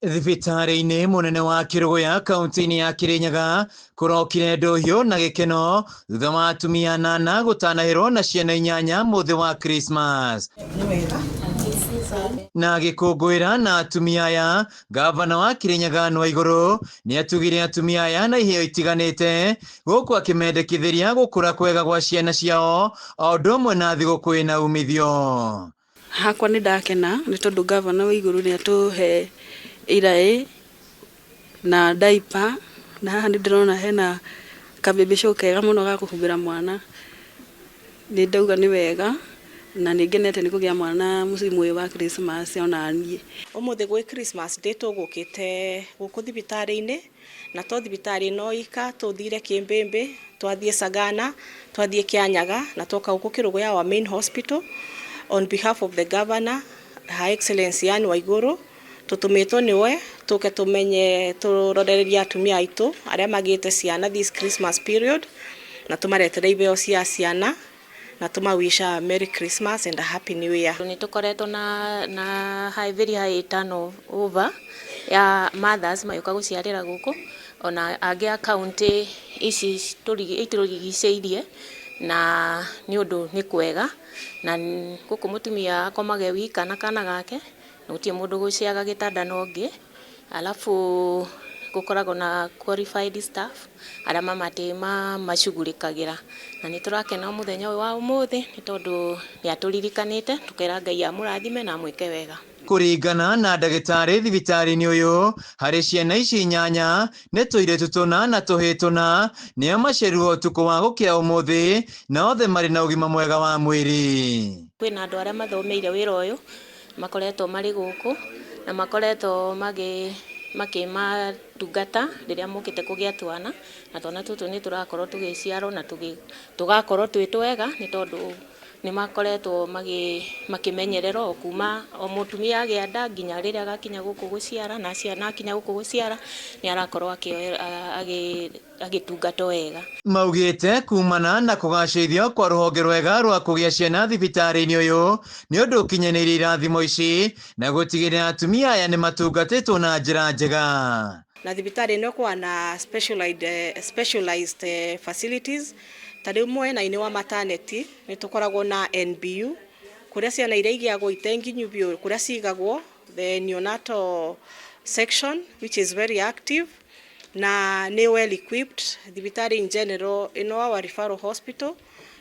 Thibitarĩ-inĩ mũnene wa Kĩrũgũya kaunti-inĩ ya Kĩrĩnyaga kũrokire ndũhiũ na gĩkeno thutha wa atumia anana gũtanahĩrwo na ciana inyanya mũthĩ wa Christmas. Na gĩkũngũĩra na atumia aya, gavana wa Kĩrĩnyaga Anne Waigũrũ nĩ atugire atumia aya na iheo itiganĩte gũkũ akĩmendekithĩria gũkũra kwega gwa ciana ciao o ũndũ ũmwe na thigũkũ ĩna umithio. Hakwa nĩ ndakena nĩ tondũ gavana Waigũrũ nĩ atũhe iraĩ na diaper, na haha nĩ ndĩrona hena ka baby show kega mũno ga kũhumbĩra mwana. Nĩ ndauga nĩ wega na nĩ ngenete nĩ kũgĩa mwana mũciĩ ũyũ wa Christmas ona niĩ. Ũmũthĩ gwĩ Christmas Day tũgũkĩte gũkũ thibitarĩ-inĩ, na to thibitarĩ ĩno ika, tũthire Kĩmbĩmbĩ, twathiĩ Sagana, twathiĩ Kĩanyaga na twoka gũkũ Kĩrũgũya, our main hospital, on behalf of the governor, Her Excellency Anne Waigũrũ. Tũtũmĩtwo nĩwe tũke tũmenye tũrorererie atumia aitũ arĩa magĩte ciana this Christmas period, na tũmaretere iheo cia ciana na tũmawisha Merry Christmas and a Happy New Year. Nĩ tũkoretwo na high, very high turnover ya mothers magĩũka gũciarĩra gũkũ, ona angĩ a kaunti ici itũrigicĩirie, na nĩ ũndũ nĩ kwega na gũkũ mũtumia akomage wika na kana gake na gũtirĩ mũndũ gũciaga gĩtanda na ũngĩ. Alafu gũkoragwo na qualified staff arĩa mamatĩ macugurĩkagĩra, na nĩ tũrakena mũthenya ũyũ wa ũmũthĩ nĩ tondũ nĩ atũririkanĩte. Tũkera Ngai amũrathime na amwĩke wega. Kũringana na ndagĩtarĩ thibitarĩ-inĩ ũyũ, harĩ ciana ici inyanya nĩ tũirĩtu tũna na tũhĩĩ tũna nĩo maciarirwo ũtukũ wa gũkĩa ũmũthĩ, na othe marĩ na ũgima mwega wa mwĩrĩ. Kwĩna andũ arĩa mathomeire wĩra ũyũ makoretwo marĩ gũkũ na makoretwo makĩmatungata rĩrĩa mokĩte kũgĩa twana, na twana tũtũ nĩ tũrakorwo tũgĩciarwo na tũgakorwo twĩ twega nĩ tondũ nĩ makoretwo makĩmenyererwo o kuma o mũtumia agĩa nda nginya rĩrĩa agakinya gũkũ gũciara, na ciana akinya gũkũ gũciara nĩ arakorwo agĩtungatwo wega. Maugĩte kumana na kũgacĩrithio kwa rũhonge rwega rwa kũgĩa ciana thibitarĩ-inĩ ũyũ nĩ ũndũ ũkinyanĩirie irathimo ici na gũtigĩrĩra atumia aya nĩ matungatĩtwo na njĩra njega. Na thibitarĩ ĩno ĩkoragwo na specialized facilities. Ta rĩu mwena-inĩ wa maternity nĩ tũkoragwo na NBU kũrĩa ciana iria igĩagwo ite nginyu biũ kũrĩa cigagwo, the neonatal section, which is very active na nĩ well equipped. Thibitarĩ in general ĩno, our referral hospital,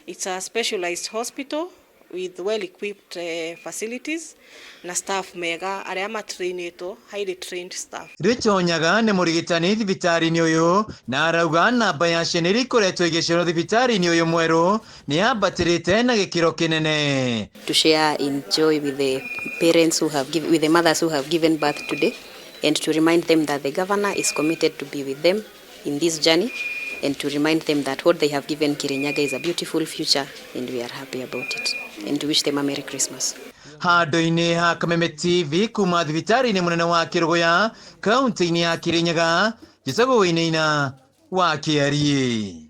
it's a specialized hospital with well equipped facilities na staff mega arĩa matrainĩtwo, highly trained staff. Richard Nyaga nĩ mũrigitani thibitarĩ-inĩ ũyũ na arauga namba ya ciana iria ikoretwo igĩciarwo thibitarĩ-inĩ ũyũ mwerũ nĩ yambatĩrĩte na gĩkĩro kĩnene. To share in joy with the parents who have given, with the mothers who have given birth today, and to remind them that the governor is committed to be with them in this journey, and to remind them that what they have given Kirinyaga is a beautiful future, and we are happy about it, and to wish them a Merry Christmas. Handũ-inĩ ha Kameme TV kuma thibitarĩ-inĩ mũnene wa Kĩrũgũya kaunti-inĩ ya Kĩrĩnyaga, njĩtagwo Wainaina wa Kĩariĩ.